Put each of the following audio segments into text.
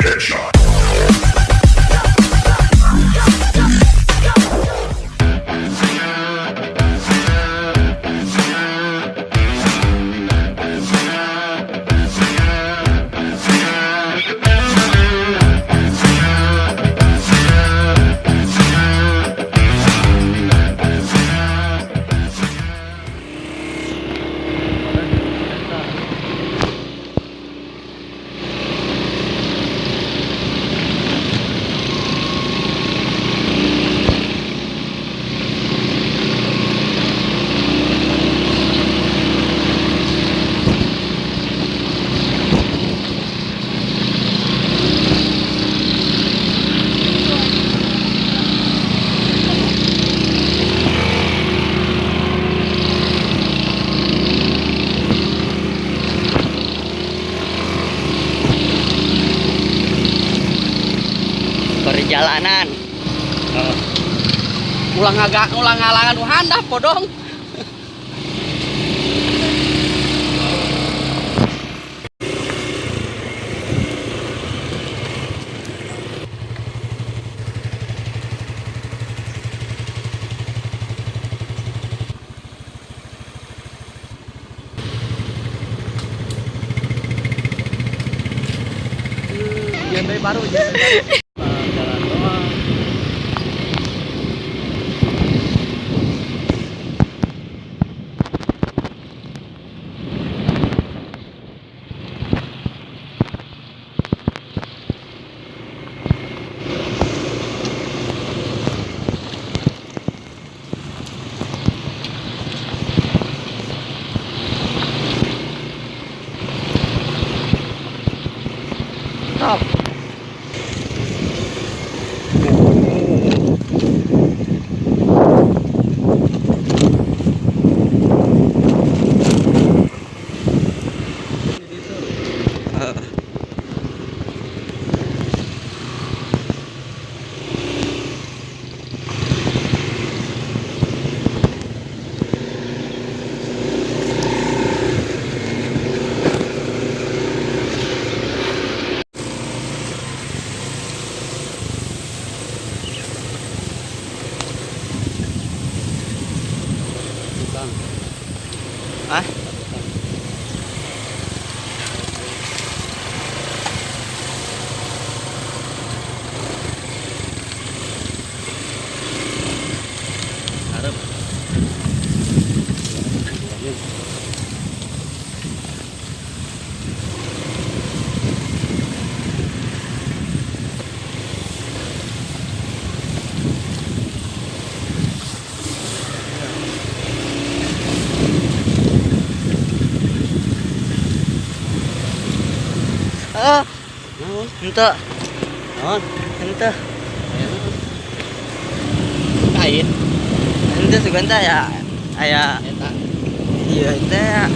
Headshot. Perjalanan. Ulah ngaga, ulah ngalangan nu handap, bodong. Jembe baru, jembe baru. Jalan doang. Stop. Tukang. Ah? Tukang. Arep. Ah, Naon? henteu, Naon? Henteu. Aya naon? Kait. Henteu sugan teh aya aya Eta. Iya teh ya.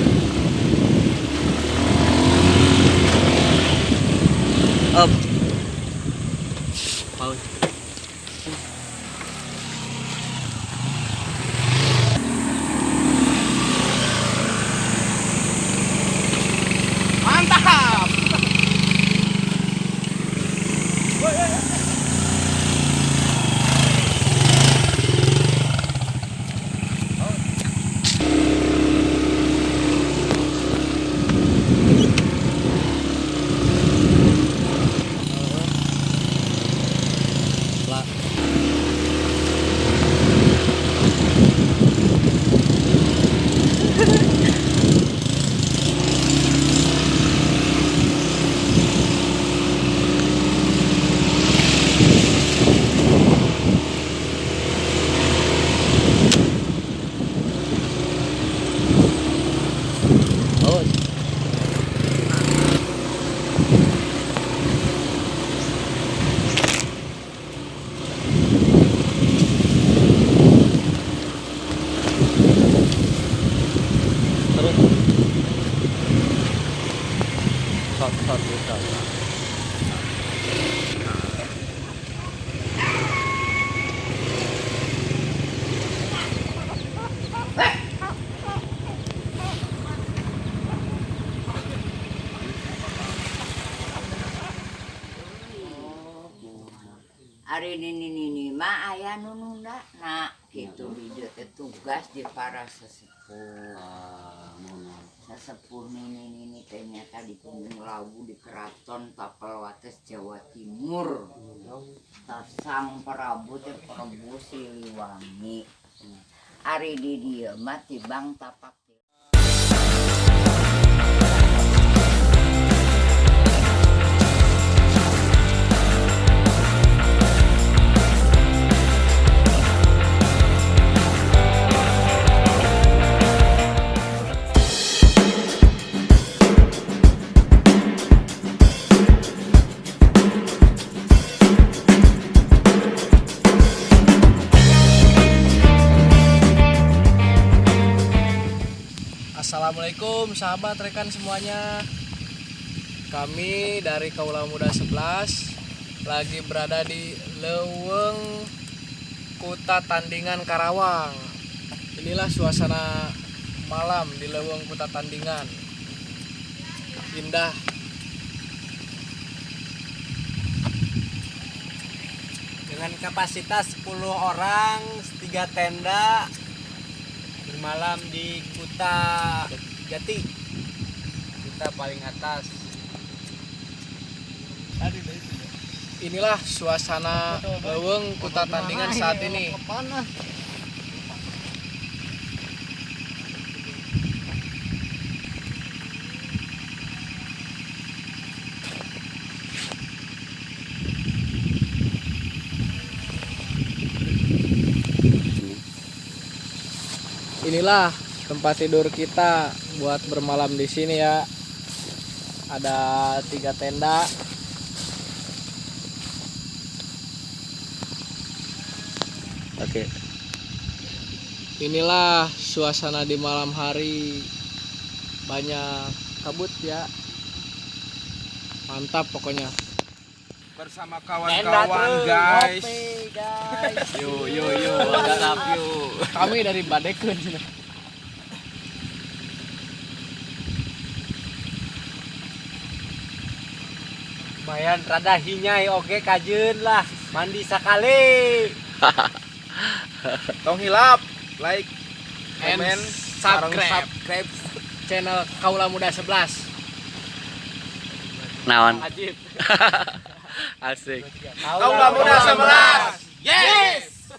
Up. Paus. Mantap. Lah. Oh. Terus. Shot, shot, shot. Ari nini nini mah aya nu nunda na gitu di dieu teh tugas di para sesepuh. Ah, mono. Sesepuh nini nini teh nyata di Punggung Lawu di Keraton Tapel Wates Jawa Timur. Tah Sang Prabu teh Prabu Siliwangi. Ari di dieu mah tibang tapak. Assalamualaikum sahabat rekan semuanya. Kami dari Kaula Muda 11 lagi berada di Leuweung Kuta Tandingan Karawang. Inilah suasana malam di Leuweung Kuta Tandingan. Indah. Dengan kapasitas 10 orang, 3 tenda, bermalam di Kuta Jati. Kuta paling atas. Inilah suasana Leuweung Kuta Tandingan saat ini. Inilah tempat tidur kita buat bermalam di sini ya. Ada 3 tenda. Oke. Inilah suasana di malam hari. Banyak kabut ya. Mantap pokoknya. Bersama kawan-kawan guys. Yo yo yo, mantap yo. Kami dari Badekun. Lumayan rada hinyai oge kajeun lah, mandi sakali. Tong hilap, like, And comment, sareng subscribe. Subscribe. Channel Kaula Muda 11. Naon? Ajib. Asik. Kaula Muda 11. Yes.